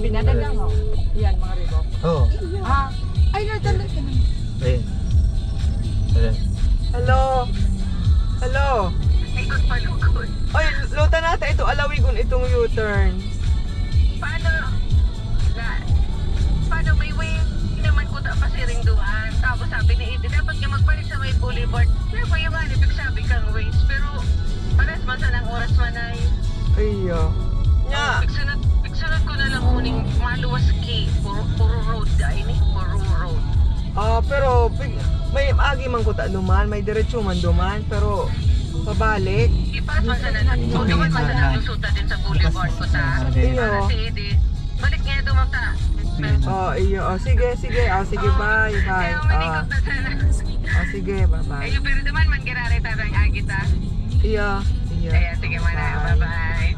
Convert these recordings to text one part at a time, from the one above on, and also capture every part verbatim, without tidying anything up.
Pinadagang, oh. Yan, mga ribok. Oo. Ah, ay, nadala ka na. Ayun. Ayun. Hello? Hello? Ikot palukod. Oy, luta nata ito, alawigon itong U-turn. Paano? Na, paano may way naman ko ta pasiring duan? Tapos sabi ni Ate, dapat nga magbalik sa may boulevard. Kaya pa yung ano, pagsabi kang ways. Pero, pares man sa nang oras man ay. Iyo. Nya. Pagsunod, pagsunod ko na lang uning maluwas ki. Puro, puro road, ay ni? Puro road. Ah, pero pig-, may agi man ko ta duman, may diretso man duman, pero pabalik. Ipas man sa nang, Hindi, duman man sa hindi. Nang lusutan din sa boulevard ko ta. Hindi. Iyo. Para si Ate, balik niya duman ta. Oh, iyo. Oh, sige, sige. Oh, sige, bye, bye. Kaya may Ah. Ikot na sana. Oh, sige, bye-bye. Ayun, pero duman man, giraray tatang agi ta. Iyo, iyo. Ayan, sige, manay. Bye. Bye-bye.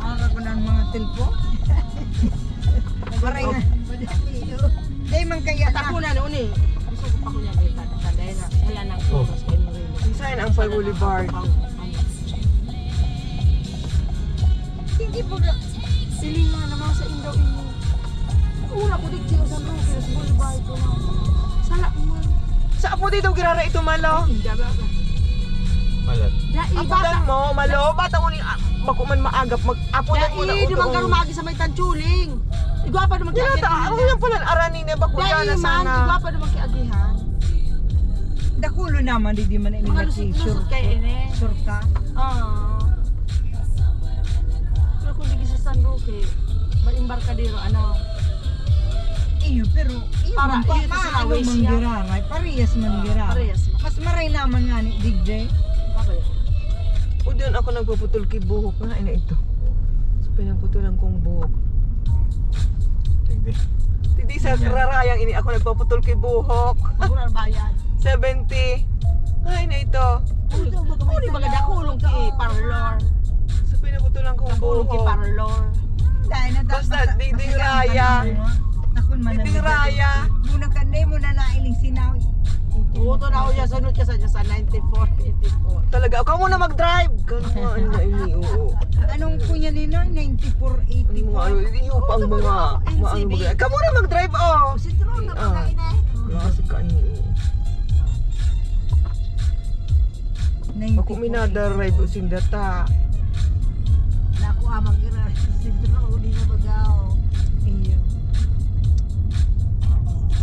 Maaga ko na ang mga cellphone. Maray na. Dahil man kaya na. Ako na noon eh. Gusto ko pa ko niya dito. Tandaan na. Wala nang Oh. Oras kay Moreno. Saan ang Pag Boulevard? Hindi po na. Silingan naman sa indaw inyo. Una ko, di siya sa San Roque, sa Boulevard ko na. Sala mo. Sa apo di daw girara ito, Malo? Hindi, baba. Malat. Dai, Apo bata. Dan mo, Malo, bata ko ni, ah, bako man maagap, mag-apo dan mo na Dai, di man utoon. Garumagi sa may Tanchuling. Igwa pa naman Yan kaya ata, ang yan pala, arani na, bako Dai, yan na man, sana. Igwa pa naman kaya agihan. Dakulo naman, di, di man Mga ini lusot-lusot sure. Kayo, ini. Sure ka? Ah. Pero kung di sa San Roque, may embarkadero, ano? Iyo, pero iyo, Para, man pa, iyo, kasi maano nawis man niya. Giraray, parehas man Ah, giraray. Parehas man. Mas maray naman nga ni, digde. Babalik. O, diyan ako nagpaputol ki buhok nga, ina ito. So, pinaputulan kong buhok. Tigdi. Tigdi sa Yan. Rarayang ini ako nagpaputol ki buhok. Mura ang bayad. Seventy. Ay, na ito. Ano ito? Baga may Ano yung mga tanaw? Dakulong ki parlor? So, pinaputulan kong Dakulong ki buhok. Parlor. Dahil na Basta, tapos di, di sa raya. Takon man Di, di ang raya. Muna ka, hindi mo na nailing sinaw. Uto na ako yan, sunod ka sa, sa ninety-four, eighty-four. Talaga, ikaw muna mag-drive. Ganun nga, ano na ini, oo. Anong kunya ni Noy? Ninety-four, Ang mga ano, eighty-four? Iyo pa ang Oo, mga, ano, mga ano, N C B. Mag-, ikaw muna mag-drive, oh. Citroen na Ah. Pagkain eh. Klase ka ni, oh. Ninety-four. Ako minadarive o sindata. Naku, amang ira, Citroen, di na baga, oh. Iyo.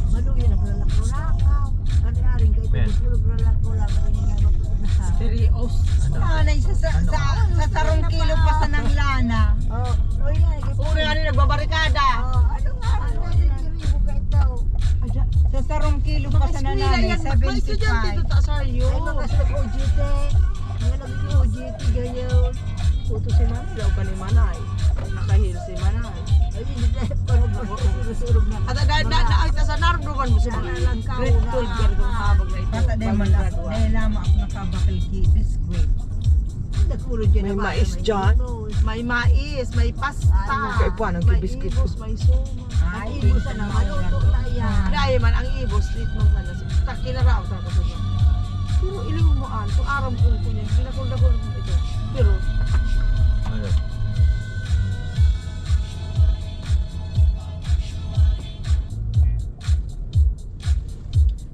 Maluya na pala, lakaw-lakaw. Kani aring kayo, Men. Puro pala, lakaw-lakaw, ini nga, Serious. Ano? Ah, nai-, sa, sa, Ano? sa, sa sarong kilo pa sa nang lana. Oh, oh, yeah, Puro yan yung nagbabarikada. Oh, ano nga, ano nga, yung iribo ka ito? Ayan. Sa sarong kilo pa Mga sa eskwela nanay, yan, mga estudyante seventy-five. Dito, ta, sa iyo. Ay, mga sa O G T. Mga nag-O G T, ganyan. Puto si Manay, daw ka ni Manay. Nakahil si Manay. Ay, hindi na, parang susurog na. At na, na, na, ay, sa nardo man mo sa mga Nakalang ka, grade wala twelve, ka. Ganun habang na ito. Bata, dahil Bagong man, graduate. Dahil lamang ako nakabakal ki biskwit. Nagkulog dyan May na ba? mais May dyan. Ibos. May mais, may pasta, Ay, Kaya pa, nang may kibiskwit ko. Ibos, may suma. Ay, Ang ibos, ano, maluto na yan. Dahil man, ang ibos, sweet man sana. Sa kinaraw, sa kasunod. Pero iling mo, an, kung aram ko, kung yan, pinakul-dakul ko ito. Pero, Ano?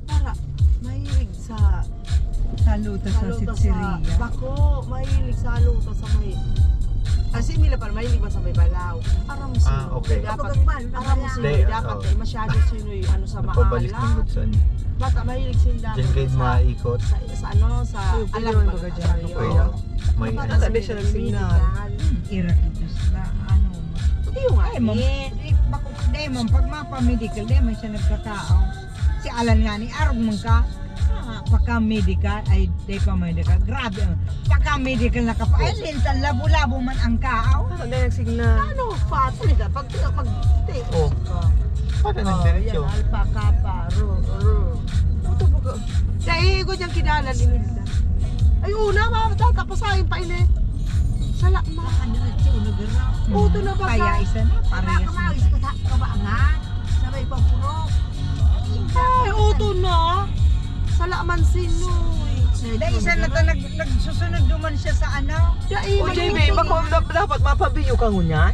Para, mahilig sa Sa luto sa Sa luto sa sitsiriya. bako, mahilig sa luto sa may, ah, si Mila pala, mahilig ba sa may balaw? Aram mo Ah, sino, okay. Dapat, Kapag man, aram mo sino, Hindi, dapat oo. Ay masyado sino yung ano sa Nagpabalik maalam. Ng good sa ano. Bata, mahilig sila Diyan kayo sa, maikot. Sa, sa ano, sa Yung alam pwede ba naman baga dyan, ano, kuya? Oo. May Bata, ano. Sabi siya nagsignal. Ira, itos na, ano. Yung nga, Ay, ma'am, eh. Di, bako, di, ma'am, pag mapamedical, di, may siya nagkatao. Si Alan nga ni, arog man ka. Ah, pagka-medical, ay, di pa-medical. Grabe, ah. Pagka-medical na ka pa, ay, linsan, labo-labo man ang kao. Basta di nagsignal. Ano, fatal ka? Pag, pag, di, Oh. ka. Paano Oh, nagdiretso? Yan, alpaca pa, ro, ro. Ano to, baga? Kaya iigo niyang kinalan, inilda. Ay, una, mama, tatapasahin pa, ini. Sala, ma. Ano na, tiyo, nagara. Oh, ito na ba Kaya ka? Isa na, parehas Baka na. Maayos ka sa kabangan. Sabay pang puro. Ay, uto na. Sala man sinoy. Dai, isa na ta nag-, nagsusunod duman siya sa ano. Dai, O, man J B, uto bako na. dap-, dapat mapabiyo ka ngunyan?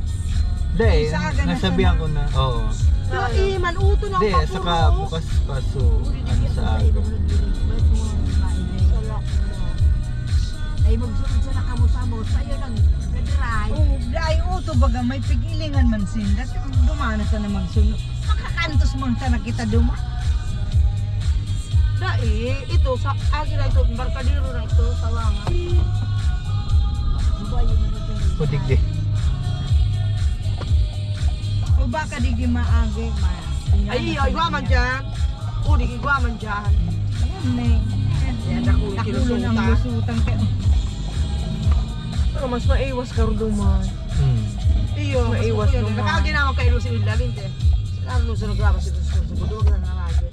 Dai, Sa aga na nasabihan sana. ko na. Oo. Dai, man uto na ang Di, papuro. saka bukas pa, so, ano, sa aga. Ay, magsunod sa nakamusamos, sa'yo lang, nag-drive. Oo, dai, uto, baga may pigilingan man sinda. Dumana sana magsunod. Makakantos man sana kita duman. Dai, ito, sa agi na ito, barkadero na ito, Sawangan. Di ba yun yung ito? O, digdi. O baka digdi maagi, ma-, Ay, ay, igwa man dyan. O, di igwa man dyan. Ayan, may. Ayan, dakul ang Dakul ang kinusutan. lusutan kay Pero mas maiwas ka rin duman. Hmm. Iyo, Mas mas maiwas makuya. naman. Nakaagi naman kayo sa ilalim, te. Lalo nung sa nagrabas ito sa susunod, huwag na nangagi.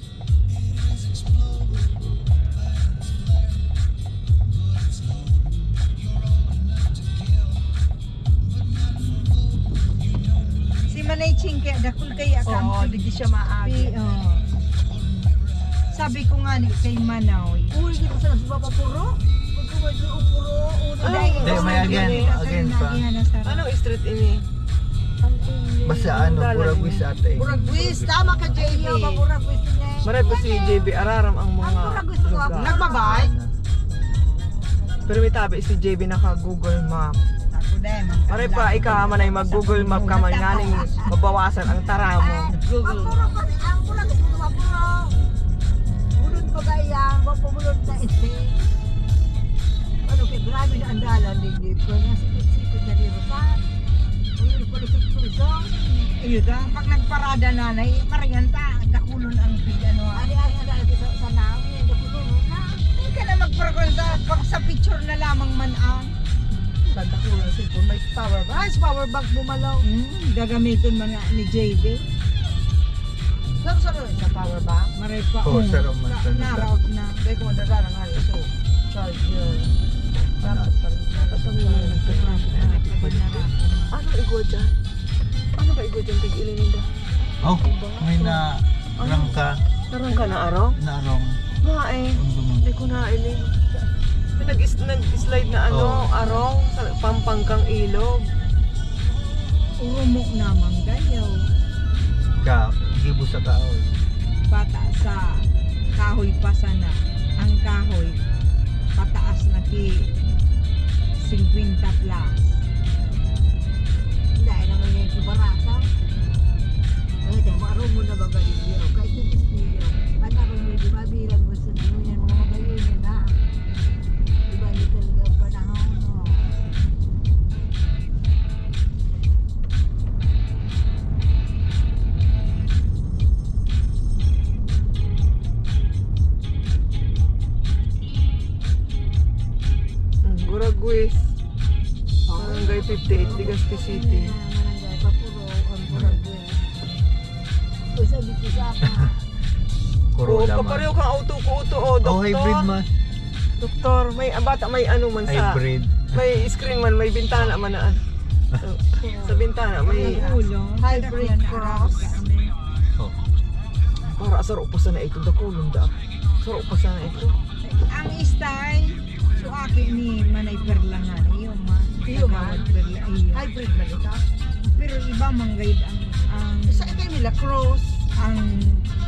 Si Manay Ching, kaya dakul kaya Oo, kami. Di siya maaga. Pi-, oo. Sabi ko nga ni kay Manoy. Uy, di ko sa nagsuba pa puro. Pagkuha ko, puro, uno. Dahil Hindi, ito may sa again, akin, again sa pa. akin na sa Anong street ini? Basta ano, Dalan Buragwis ini. ata eh. Buragwis, tama ka, J B. Ayaw, ba Buragwis ini? Maray pa si J B Araram ang mga Ang Buragwis ko, lugar. Nagbabike? Pero may tabi si J B naka Google Map. Ako din, ang Maray pa, kailangan ikaw, ko Manay, sa mag Google Map ka man, Map. nganing mabawasan ang tara mo. Ah, Google. Ang puro pa, ang puro gusto ko, puro. Bulod pa ba yan? Wa pa bulod na ito. Ano, kaya grabe na ang dalan, hindi pa. Nasipit-sipit na dito pa. Ayun, palusot-lusot. Ayun, ah, pag nagparada, nanay, marihan ta, dakulon ang big, ano, ah. Ari, ari, ari, ari, sa, sa naon, yung dakulon, na. Hindi ka na magparakuan sa, pag sa picture na lamang man, ah. Sa dakulon, cellphone, may power bank. Ay, sa power bank mo, malaw. Hmm, gagamiton man nga ni J B. Saan, saan sa power bank? Maray pa, Oh, oh. sa room man, Sa, sa room. naraot na. Dahil kung madadala nga, so, charger. Ano? Dapat pa rin. Dapat pa rin. Dapat pa rin. Ano igwa dyan? Ano ba igwa dyan, tig-ilininda? Oh, may na Ano? rangka. Narangka na arong? Na arong. Nga eh. Ang duman. Hindi ko nailing. May nag-is-, nag-slide na ano, Oo. arong sa Pampangkang ilog. Urumo naman kayo. Ka, gibo sa kahoy. Bata sa kahoy pa sana. Ang kahoy, pataas na ki singkwenta plus. Dahil naman yung barata. Ay, tama, aron mo na ba galing yun? Kahit yung istiyo, ba't ako may dumabilang mo sa duyan, mga gayon yun, ha? Iba niya talaga ang panahon, no? Hmm, Guragwis. Oo. Barangay fifty-eight, Legazpi City. Barangay Papuro, ang Guragwis. Uy, sabi ko sa akin. Corolla Oo, man. kapareho kang auto ko, auto, oh, Oh, doktor. hybrid man. Doktor, may, ah, bata, may ano man sa, Hybrid. may screen man, may bintana man na, ano. So, sa bintana, may Ang ulo, Hybrid talaga na cross. araw sa amin. Oh. Para sa rupa sana ito, dakulon da. Sa rupa sana ito. Ang style, so, aki ni Manay Perla nga, iyo, ma. Iyo, ma. Kagawad Perla, iyo. Hybrid man ito. Pero iba man gayud ang, ang Sa ito yung nila, cross. ang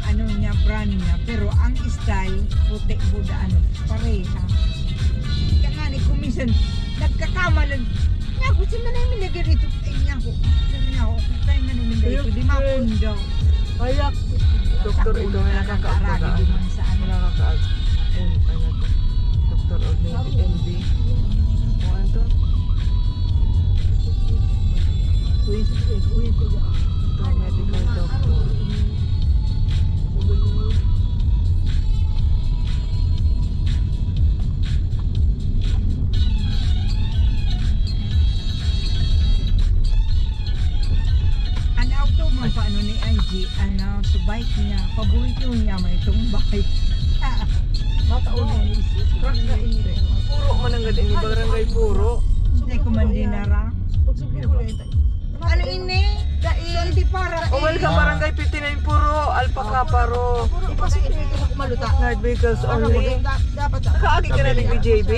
ano niya, brand niya, pero ang style, puti, buda, ano, pareha. Kaya nga ni, kung minsan, nagkakamali, nga, gusto na namin lagyan ito. Ay, nga ako, sabi niya ako, kung tayo man namin Ayun, dito, di eh. mapundo. Ayak. Doktor, ito may nakakaagbaga. Nakakaagbaga. May nakakaag-, ay, ano to? Doktor of Navy, N B. O, ano to? Ito, medical doctor. Ang auto mo, paano ni Angie? Ano, sa bike niya. Paborito niya, may itong bike. Bata, oh. Crack na ini. Puro mananggad ini, barangay Puro. Hindi ko man dinara. Pagsubli ko lang ito. Ano ini? Dai, hindi para. Oh, welcome, Barangay fifty-nine Puro, Alpaca, Paro. Di pa sa ito, ito, maluta. Night vehicles only. Dapat, dapat. Nakaagi ka na ni J B?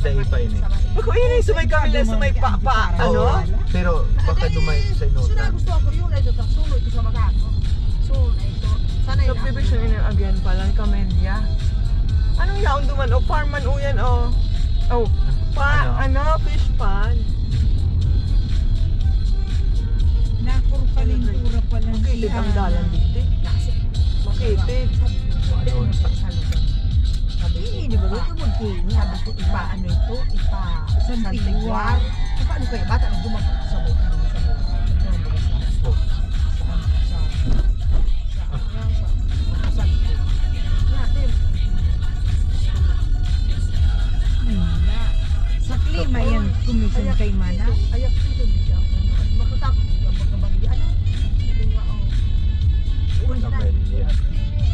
Dai pa ini. Bako ini, sumay kami na, sumay pa, pa, ano? Oo, pero baka dumay sa inota. Suna gusto ako yun, ito, suno ito sa mga. Suno na ito. Sana yun. Subdivision ini again pala, Camellia. Anong yaon duman? O, farm man o yan, o. Oh, pa, ano? Fish pond. Nakurpalintura pa lang siya. Makitid ang dalan dito. Makitid. Ano? Sabi, di ba, ito magkini? Sabi ko, ipa, ano ito? Ipa, Santiguar. Santiguar. Ipa, ano kaya? Bata, nagdumagat sa may, ano, sa may, ano, sa, sa, ano, sa, sa, sa, sa, Sa klima yan, kumisan kay mana. Ay, ako ito, di ako, ano, makutakot, di ako magkabanggi, ano? Hindi nga, oh.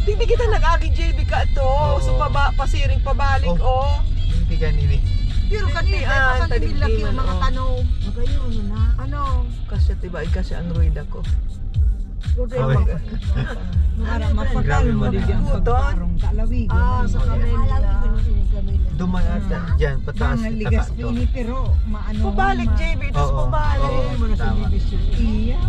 Hindi kita nag-agi, J B, ka to. Oo. So, paba-, pasiring pabalik, oh. Hindi ka nini. Pero kanina, Hindi, ah, papalimil lagi yung taligdiman, mga oh. Tanong. Magayon na. Ano? Kasi, diba, kasi ang ruida ko. Grabe. Para mapagal mo din yung pagparong kalawigan. Ah, sa Camellia. Duman ata dyan, pataas. Mga ligas pa ini, pero maano. Pabalik, J B, tas pabalik. Oo, tama. Iya.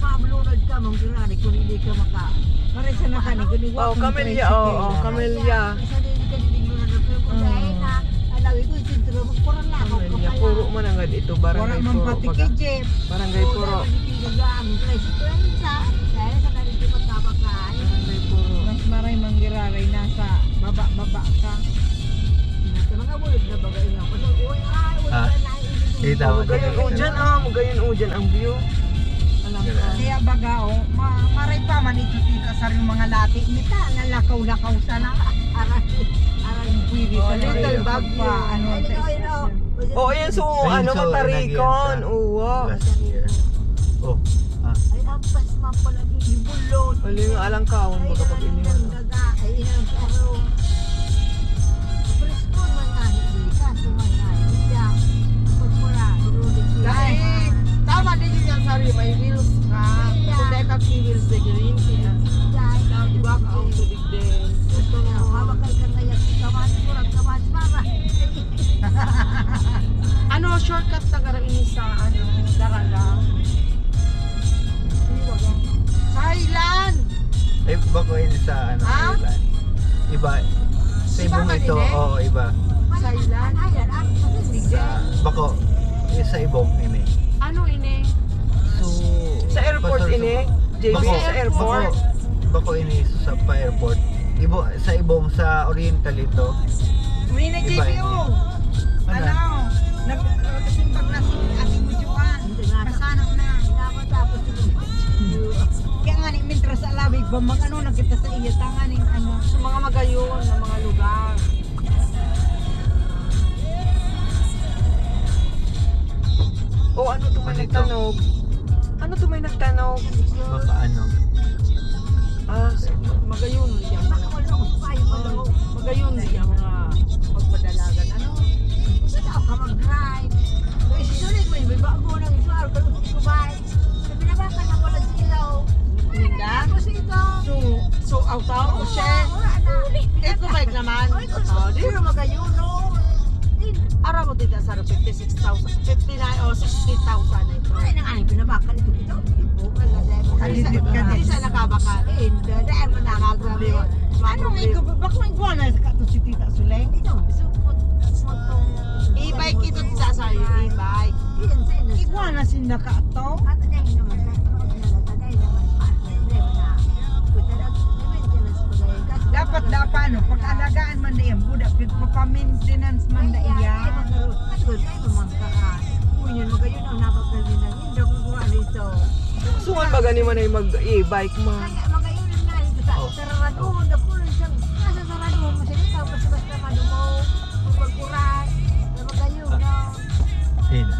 Mablunod ka, mong ginani, kung hindi ka maka-, Pare sa naka ni, kung Oh, iwak ng Camellia, tricycle oo, na. Camellia. Isa din, hindi ka din lunod, pero kung dahil na, alawi ko, yung sintro, magkurang lang ako, Camellia, kapala. Puro man ang ito, Barangay Puro. Wala man pati kay Jeff. Barangay Puro. Ang tricycle, isa, dahil sa kanil di magkabagay. Barangay Puro. Mas maray manggiraray nasa baba-baba ka. Sa mga bulod na bagay nga. Kasi, uy, ay, uy, Ah. Kita mo, Magayon, oh, dyan, ah, magayon, oh, dyan ang view. Alam ka. Kaya baga, oh, ma-, maray pa man ito, tita, sa rin mga lati. Mita, nalakaw-lakaw sana. Aray, aray. Pwede sa little Baguio. Ano, oh, ayan, so, ano, so, matarikon. Uwa. Last year. Oh, ah. Ay, ampas man pala, di ibulon. Wala yung alangkaon, Ay, baka pag ay, iniwan. Ang daga. Ay, inang araw. Presko man nga, hindi. Kaso man nga, hindi. Pagmura, durulog siya. Dahil, tama din yun yan, sabi, may wheels ka. Kung dahil ka, wheels na green, kaya, Dahil, di ba, ang tubig din. Ito, hawak ka, kaya, kawan, murag kawan, mama. Ano, shortcut na gara ini sa, ano, Daraga? Thailand! Ay, bako ini sa, ano, Ha? Thailand. Iba. Sa Iba Ibong man ito, ini? Oo, iba. Thailand? Thailand, ah, kasi Sa, bako, eh, sa Ibong ini. Ano ini? So, Sa airport Pastor, ini? J B, bako, sa airport? Bako, bako ini sa pa-airport. Ibo-, sa Ibong, sa Oriental ito. Uy, na Iba J P O. Ano? Ano? Nag-, nagsimbag na si Ate Mujuan. Kasano na? Kaya nga ni, mintras sa labi, ba, mag-ano na kita sa iya, tanga ning ano. Sa mga magayon na mga lugar. O, ano to may Ano ito? Nagtanog? Ano to may nagtanog? Baka ano? Ah, magayon siya. Magayon siya mga pagpadalagan. Ano? Gusto na ako mag-drive. Kaya si Sulit, may, may bago ng isuar, pero gusto ko ba? Sabi na ba, kaya wala silaw. Ninda? Tapos ito. So, so, aw tao, o siya. Wala na. Eh, kung may naman. Ay, kung Oh, di na magayon, no? Ara mo, tita, sa fifty-six thousand, fifty-nine o sixty thousand na ito. Ay, nang ay, pinabakal ito, ito. Ito, wala na. Kadidit, kadidit. Isa nakabakal. Eh, hindi, hindi, wala na problema. Ano nga ikaw, bak-, bak-, may buwan na ka to si Tita Suleng? Ito, so, put-, put-, E-bike ito, Tita Sally, e-bike. Iguana sin nakato. Dapat da paano, pag-alagaan man na yan, buda, pagpapamaintenance man na iya. Gusto man ba gani man ay mag-e-bike, ma? Kaya magayon na ito sa Oh. Sarado, napulo siyang nasa sarado mo siya, tapos basta madumaw, magkukuran, na magayon, no? Sino?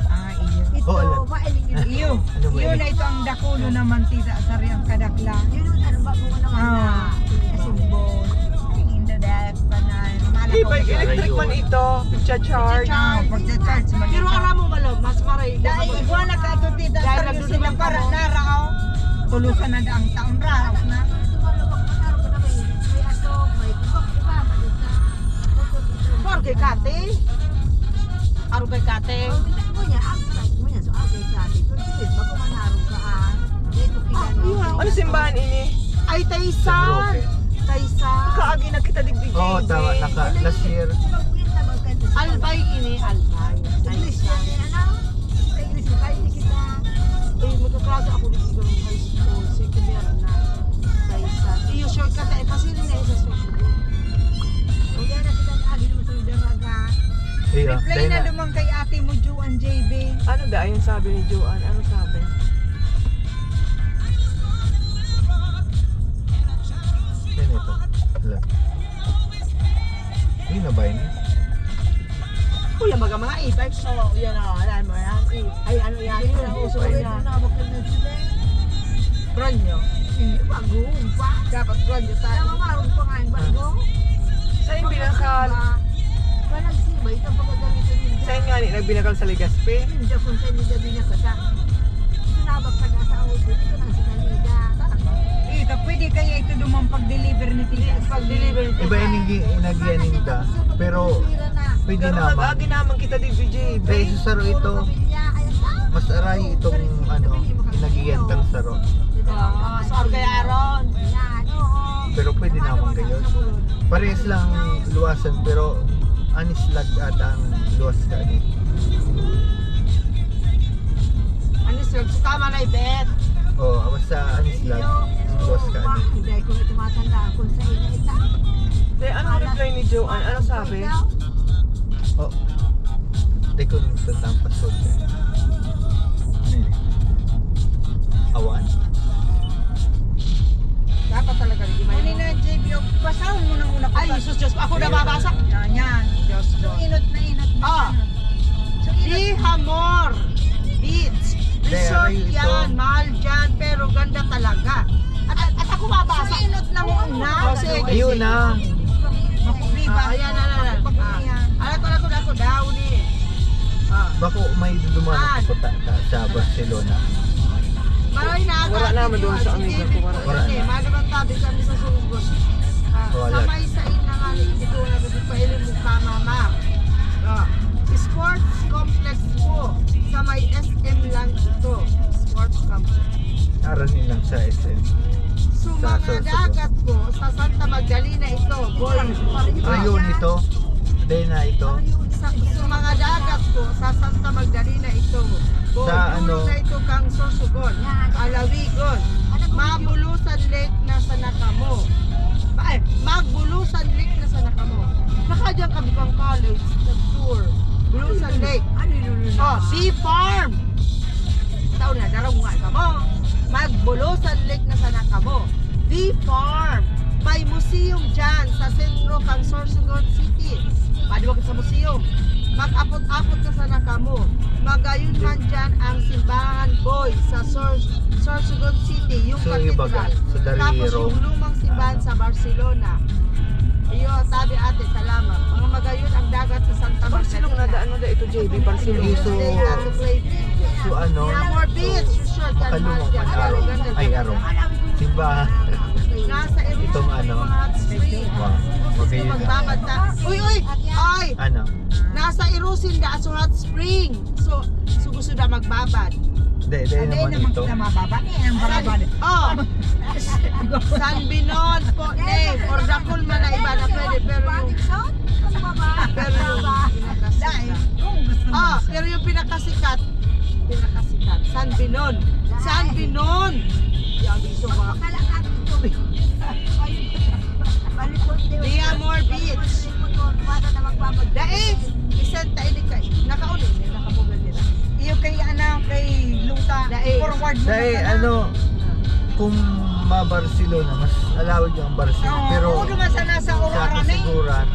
Ah, iyo. Ito, Oh, alam. Mailing yun. Iyo. Ano ba Iyo yun? Na ito ang dakulo naman, tita, sa riyang kadakla. Yun ang ano ba kung ano Ah, na, simbol. Ay, in the dark pa na, malakaw E-bike, na. Electric man ito, pagcha-charge. Ah, pagcha-charge man Pero ito. Alam mo, Malo, mas maray. Dahil iguana ka ito, tita, Dahil sa nagdudumang sila para ka mo. Nara Tulusan na daang taon ra, na. Sumalupak pa, taro ka na may, may aso, may kubak, di ba? Malit na. Sumalupak pa. Arog kay Kate. Arog kay Kate. Oh, kita mo niya, ang side mo niya, so, arog kay Kate. Pero sige, bago man arog ka, ah. Dito, kita mo. Ano simbahan ini? Ay, Taysan. San Roque. Taysan. Kaagi na kita digdi, Oo, J J. tama. Naka, Ano last yun? year. Albay ini, Albay. English yan, eh, ano? Sa English, kahit di kita. Eh, magkaklase ako dito sa high school, si Kuya na sa isa. Iyo, shortcut, eh, kasi rin na isa sa susunod. Kaya na kita, agi naman sa lugar, aga. Iyo, Reply dahil na na. naman kay ate mo, Joanne J B. Ano da, ayun sabi ni Joanne? Ano sabi? Yan ito. Look. Yun na ba yun? Kuya, mga, mga e-bike, so, yan o, alam mo yan, e-, ay, ano yan, yun ang uso ko yan. Brand new? Hindi, bago pa. Dapat brand new tayo. Tama ba, ang pangalan, bago? Sa yung binakal. Walang siba, itong pagkagamitan nila. Sa yung nga, ni, nagbinakal sa Legazpi? Hindi, kung sa inyo sabi niya, sa Sinabak ka na sa auto, ito na ang sinalida. Ito, pwede kaya ito duman pag-deliver ni Tita Pag-deliver ni Iba Tita. yung igi-, inagian ninda, pero pwede Pero naman. Mag-agi naman kita di, B J B. Dahil sa saro ito, mas aray itong, ano, inagian tang saro. Oo, so, kaya aron. Yan, oo. Pero pwede naman gayon. Parehas lang luwasan, pero anis lag ata ang luwas ka ni. Anis lag. So, tama na, Ibet. Oo, basta anis lag ang luwas ka ni. Hindi ko na tumatandaan kung sa ina ita. Te, anong reply ni Joanne? Ano sabi? Oh, di ko nagtatang password. Ano yun? Awan? Dapat talaga, hindi may Ano na, J B, oh, basahon mo na muna. Ay, Jesus, Diyos ko. Ako Ayun. nababasa. Yan, yan. Diyos ko. So, inot na inot na Ah. siya. So, inot. Dihamor Beach. Resort Very yan. ito. Mahal dyan, pero ganda talaga. At, at, at ako mabasa. So, inot na muna. Oh, sige. Ayun na. Di ba? Ah, ayan, ayan, ayan. Pag-, Ah. ayan. Alam ko, alam ko, alam ko, daw ni. Ah. Bako may duduman Ah. ako sa, sa, sa Barcelona. Maray na Wala agad, naman hindi doon pa, sa si amiga David ko, wala. po, Wala hindi, na. Maduman tabi kami sa Surugos. Ah, Wala. sa may sain na nga, hindi ko na kasi pahiling mo pa, mama. Ah, sports complex po. Sa may S M lang ito. Sports complex. Aron nilang sa S M. So, Sa mga Sorsogon. dagat po, sa Santa Magdalena ito. Boy, Ayun, ito. Dahil na ito. Sa, sa mga dagat po, sa Santa Magdalena ito. Boy, Sa dulo ano? na ito kang Sorsogon, Alawigon, Mabulusan Lake na sa Nakamo. Ay, Magbulusan Lake na sa Nakamo. Nakadyan kami kang college, nag-tour. Bulusan Lake. Ano yun? Oh, Bee Farm. Taon na, darong nga kamo. Magbulusan Lake na sana kamo. Bee Farm. May museum dyan sa sentro kang Sorsogon City. Maduwag sa museum. Mag-apot-apot na sana kamo. Magayon man dyan ang simbahan, boy, sa Sor-, Sorsogon City, yung So, yung baga, katedral. sa Dariro. Tapos yung lumang simbahan Ano? sa Barcelona. Iyo, sabi ate, salamat. Mga magayon ang dagat sa Santa Barcelona Magdalena. Daan mo da ito, J B, Barcelona. Iso, Ate Flavia. so ano, Amor Beach, sure, Makaluma, Carmel, Manaro. Carmel. Ay, Aro. Simbahan. Nasa Irusco Itong yung ano, mga hot spring. Wow, Gusto magayon na. magbabad na. Uy, uy! Ay! Ano? Nasa Irusin da, so hot spring. So, so gusto na magbabad. Hindi, hindi Hindi naman naman ito. kita mababa. Eh, ang barabal. Oh! San Binon po, name. Or Dakul man na iba na pwede, pero yung Balik sa? Ano ba ba? Pero yung Dahil, pinakasikat. kung gusto mo Oh, siya. pero yung pinakasikat, pinakasikat. San Binon. San Binon! Yan, gusto mo. Kala ka dito. Ayun. Balik ko, di ba? Lia Moore Beach. Balik ko, bata na magbabalik. Dai, isenta ini kay, nakauli, nakapugal nila. Iyo kay, ano, kay Luta, Dai. forward mo Dai, na pala. ano, kung ma-Barcelona, mas allowed yung Barcelona. Oo, Pero oo, naman sa nasa sa Oro Arana eh. kasiguran,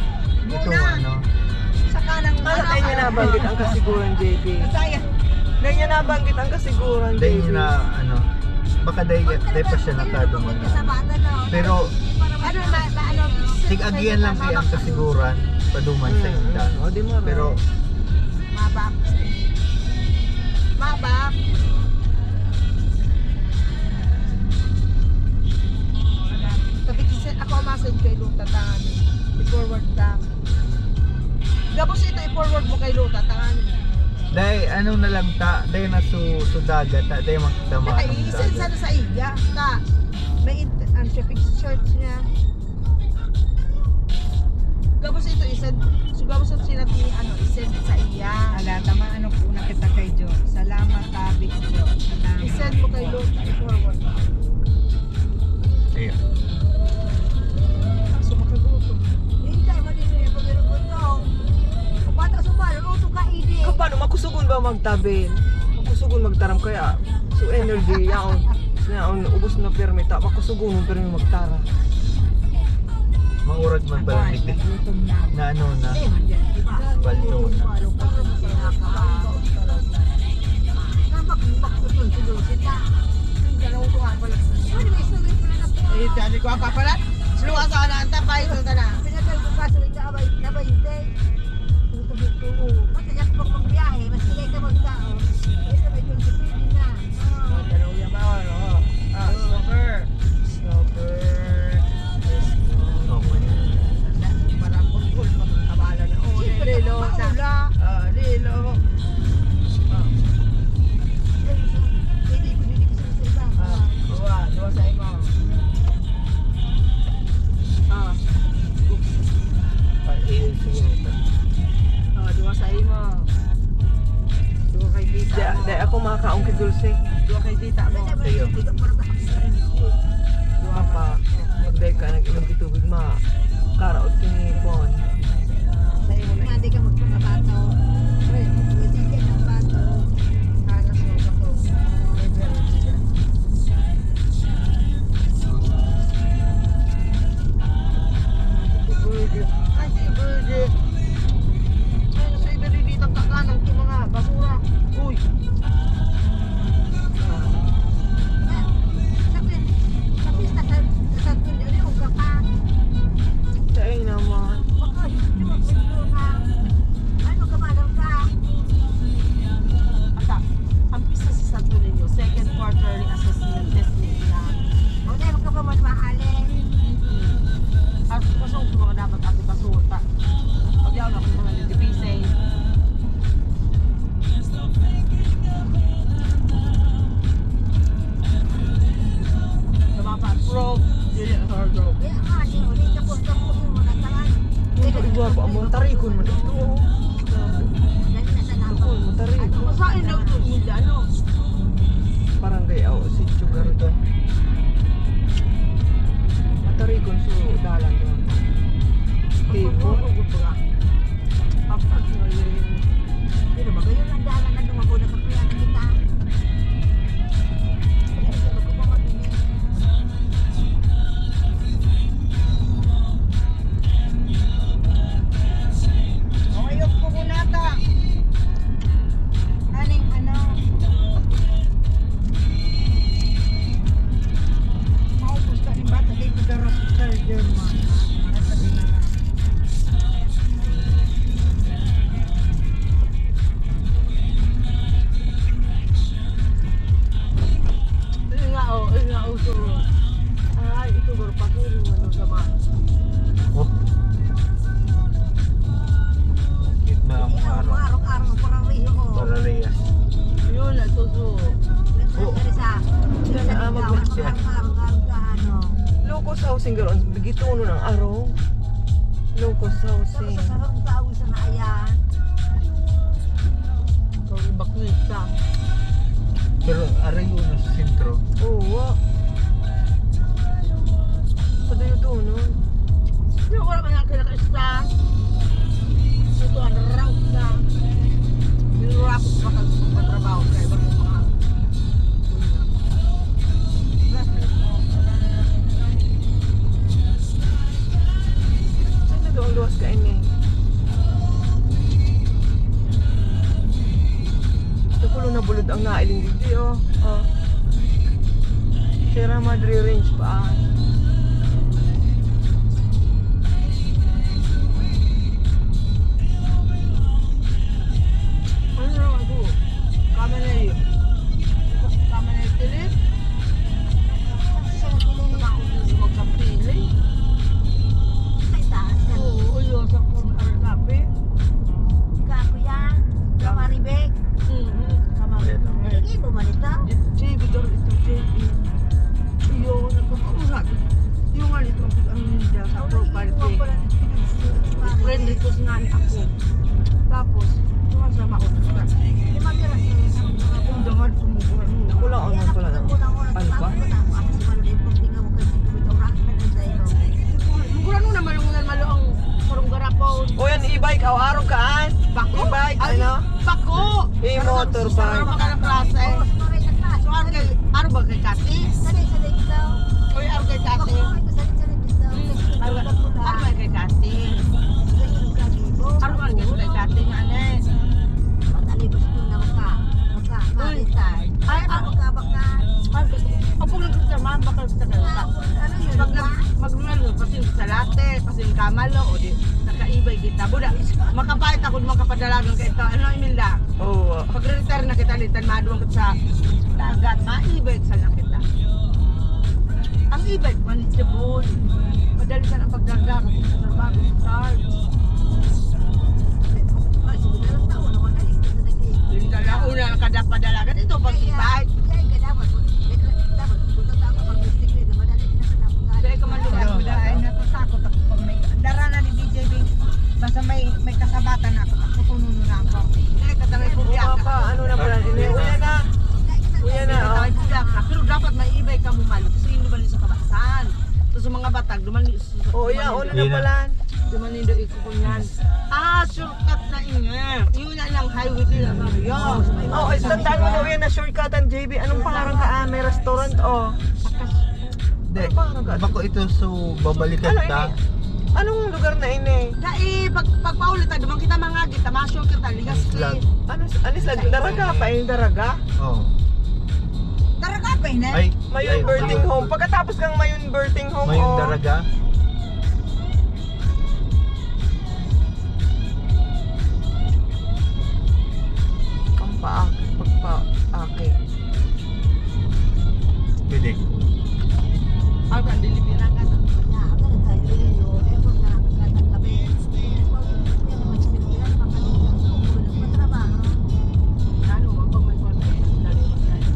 Muna. itong ano, Sa kanang Ano wala tayo niya sa nabanggit ang kasiguran, J P? Masaya. Dahil niya nabanggit ang kasiguran, Dahil J P. na, ano, baka dahil, dahil pa siya nakaduman na. Pero, Ano na, na, ano, Tig-agian lang kaya ang kasiguran, paduman sa Mm, inda. mm. O, di mo, Pero, Mabak. Mabak. Ano na lang ta, dahil na su, su dagat, ta, dahil makita mo ang Naka-i-send dagat. Sana sa iya. Ta, may int-, ano siya, fixed charge niya. Gabos ito, i-send. So, gabos ang sinat ni, ano, i-send sa iya. Ala, tama, ano, una kita kay Jo. Salamat, tabi, Jo. Salamat. I-send mo kay Lord, i-forward. Iya. Kaso makagutom. Hintay, mali na yung pag-irog ko. Kapata sa palo, luto ka, ini. Kapano, makusugon ba magtabi? Makusugon magtaram kaya. So, energy, yaon. Yaon, ubos na permi, ta, makusugon mo permi magtaram. Mangurag man pala, Akoy, nagdi-, nagutom na. Na ano na. Hindi, hindi, di ba? Baldo na. Kapag makutol si Dulce, ta. Ang galaw ko nga pala. Ano, may istorya pala na po. Eh, dali ko ang kapalat. Sinuha sa anak, ta, pa, ito ka na. Pinagal ko pa, so, ito, abay, nabay, hindi. Ito, ito, ito. Pati yan, pag magbiyahe, mas sige ka magkaon. Ito, may Dulce, pwede na. Ah, dalaw yan ba? Oo. Ah, stopper. Stopper. Stopper. Para putol, pag ang kabala na. Oh, Siyempre, lilo. Kapag maula. Ah, lilo. Ah. Pwede ko, pwede ko sa isa. Ah, duwa, duwa sa imo. Ah. Oops. Ah, eh, sige na ito. Ah, duwa sa imo. Duwa kay tita mo. Di, di ako makakaon kay Dulce. Duwa kay tita mo. Iyo. Duwa Papa, pa. Magday ka, nag-inom ki tubig, ma. Karaot ki ni Bon. Sa imo na, hindi ka magpakabato. Uy, hindi ka magbato. Para sa ito. Burger. Ay, si Burger. Ay, nasa iba rin ditang kakanan, itong mga basura. Uy. Sa pista, sa, sa Santo Niño, yung ka pa. Sa naman. Baka, yung, yung, yung, yung, ano, kamalang ka. Ata, ang pista sa Santo Niño, second quarterly assessment test nila. O, dahil ka pa man mahalin. At pasok ko mga dapat ako kasulta. Pag yaw na ako mga nagtipisay. Sa mga pa-approve, dili ang hard road. Kaya nga, di, ulit tapos, tapos yung mga talan. Ang igwa pa mo, tarikon man ito, oh. Dali na sa Ako, labas. Matarik. Ano, masain na ito, Emiliano. Barangay, oh, Sitio Garuda. Matarikon, so, dalan doon. Tipo. Pagpapagod ba? Pagpag-, Pero magayon ang dalan na dumago na kakuya na kita. Pero sa pagpapagod, Ayok ko muna ta. Aning ano? Maupos ka rin ba? Tagay ko daras sa charger, man. Para sa dinara. Yun nga, oh, yun nga, oh, so, ay, ito, bro, pag yun, ano, sa ba? Oh. Cute na ang Kaya araw. Araw-araw, parang riyo, oh. Pararehas. Yun, ito, so. Oh. Sa, sa Yan, ah, Ligao, mag-match yan. Araw-araw, araw-araw, ano. Locust housing, garo, bigituno ng araw. Locust housing. Sa, sa, sa, sa, sa, sa, ayan. Kung evacuate ka. Pero aray yun sa sentro. Oo. Padayo to, no? Pero wala man lang kinakaista. Ito, ang route na. Nilurapot pa kag magpatrabaho kay iba sa mga Saan na doon luwas ka ini? Tukulo na bulod ang nailing digdi, oh. Oh. Sierra Madre Range pa, ah. Ano na ako? Kama na yun. Kama na yung tilis. Sa mga ulo, huwag kang pili. Sa itaas ka. Oo, yun, sa kung ano, kape. Kape yan. Kape. Kamaribek. Hmm. Ako. Tapos, tuwa sa maot. Di mamira sa mga undangan, kumukuha. Wala, ano pala na? Ano ba? Mugurano na malungunan malo ang karong garapon. O yan, e-bike, aw, arog ka, an? Bako? E-bike, Ay, ano? Bako! E-motor Ano, bike. Ano ba ka ng klase? So, arog kay, arog ba kay Kati? Uy, arog kay Kati. Hmm, arog, arog ba kay Kati? Arog ba kay Kati nga, ano eh? Uy. Ay, ah, Kapag nagkita man, baka sa kanila. Pag nag-, mag-, ano, pasin sa latte, pasin kamalo, o di, nakaibay kita. Buda, makapait ako, makapadalagan ka ito. Ano, Imelda? Oo. Pag-retire na kita, litan, maduwang kita sa dagat, maibay sa na kita. Ang ibay, manageable. Madali sa nang pagdagat, sa trabaho, sa car. Ay, sige, dalawang taon, ako na, Yung dala, una, kada padalagan, ito, pag-ibay. Dahil ka man lugar, Pero, wala, ay, natasakot ako pag may, dara na ni B J B, basta may, may kasabatan na ako, ako, tunun na ako. Dahil ka dara, Oo, papa, ano na pala, ini, uya na. Uya na, oh. Pero dapat may ibay ka mo, Malo, kasi yung duman sa kabasan. So, sa mga batag, duman sa Oo, yeah, ulo na Yun na. pala. Duman yung Kunyan. Ah, shortcut na ingin. Yun na lang highway nila, Mario. Oh, eh, tandaan mo daw yan na shortcut ang J B. Anong pangalan ka? Ah, may restaurant, oh. Hindi. Anong pangalan ka? Bako ito, so, babalikan Ano ta. ini? Anong lugar na ini? Dai, pag, pagpauli ta, duman kita mga gita, mga shortcut ta, Legazpi. Flag. Ano, ano sa Sa daraga pa, yung daraga? Oh. Daraga pa, ini? Ay, Mayon ay, birthing Mayon. home. Pagkatapos kang Mayon birthing home, Mayon oh. daraga. Ang paak-, pagpaakit. Pwede. Ah, kan dili pinangkat. Ano, ang pag may konti, dali mo tayo.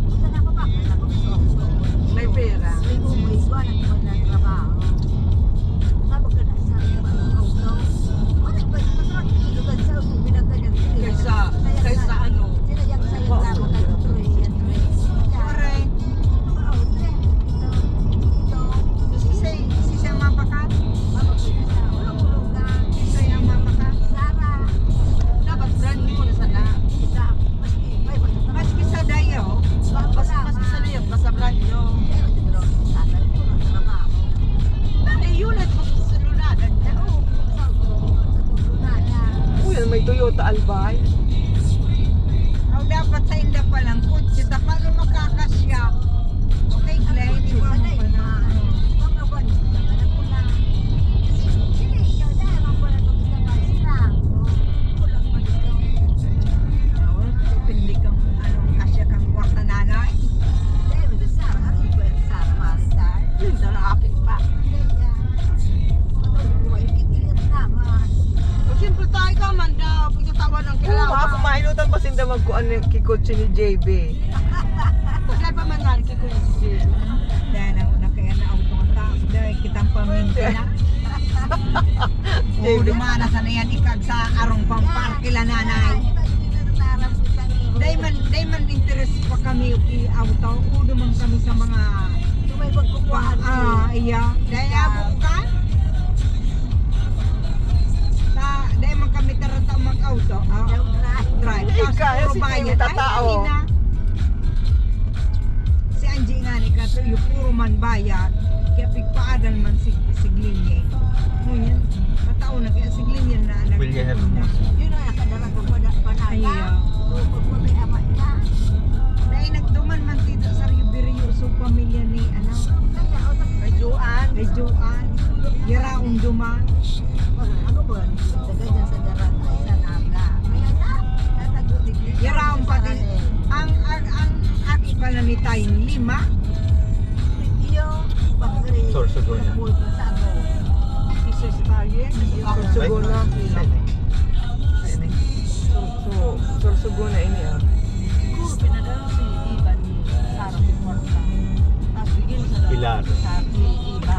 May pera. Kaysa, kaysa ano. Correct. Sisay, sisay ang mapakat? Sisay ang mapakat? Dapat brand new na sana. Maski sa dayo, mas, maski sa dayo, basta brand new. Dahil yun at magsusununadan niya. Uy, may Toyota Albay. Aw, dapat sa inda pa lang, kutsi, ta paano makakasya? Okay, Glenn, di ba mo pa na? Awa, depende kang, ano, kasya kang kwarta, nanay. Yun, sa akin pa. O, siyempre, tayo ka man daw. Pagkatawa ng Oo, kilala. Baka pumainutan pa sinda magkuan ni, kikotse ni J B. Tagal pa man nga, kikotse si J B. Dahil ang una kaya na auto ka, dahil kitang pamilya na. Oo, J B. Dumana sa na yan, ikag sa arong pamparkila, nanay. Dahil man, dahil man interes pa kami, i-auto, udo man kami sa mga May magkukuha. Ah, iya. Dahil ako ka? Ta, dai man kami tarata mag-auto, ah, Yung drive. drive. Ika, Tas puro si bayad. Tita Ay, tao. Ina. Si Angie nga ni Kato, yung puro man bayad. Kaya pigpaadan man si, si Glenn eh. Ngunyan, matao na kaya si Glenn yan na nag- William Hermoso. Yun ang nakadala ko pa na, pa na. Ay, ah. So, pag may ama niya. Dahil nagduman man tita sa Rio Berrio, so pamilya ni, ano, Kay Joan. Kay Joan. Yara, unduman. Ano ba? Sa ganyan sa darat ay sa Naga. Kaya na, tatago ni Bea. Yara, ang pati, ang, ang, ang aki pala ni Tayong lima. Iyo, bakri. Sorsogon na. Bulto sa ako. Isa sa tayo, eh. Sorsogon na. Sorso-, Sorsogon na ini, ah. Siguro pinadala sa iba ni Sarah Picorta. Tapos bigyan sa Pilar. Sa iba.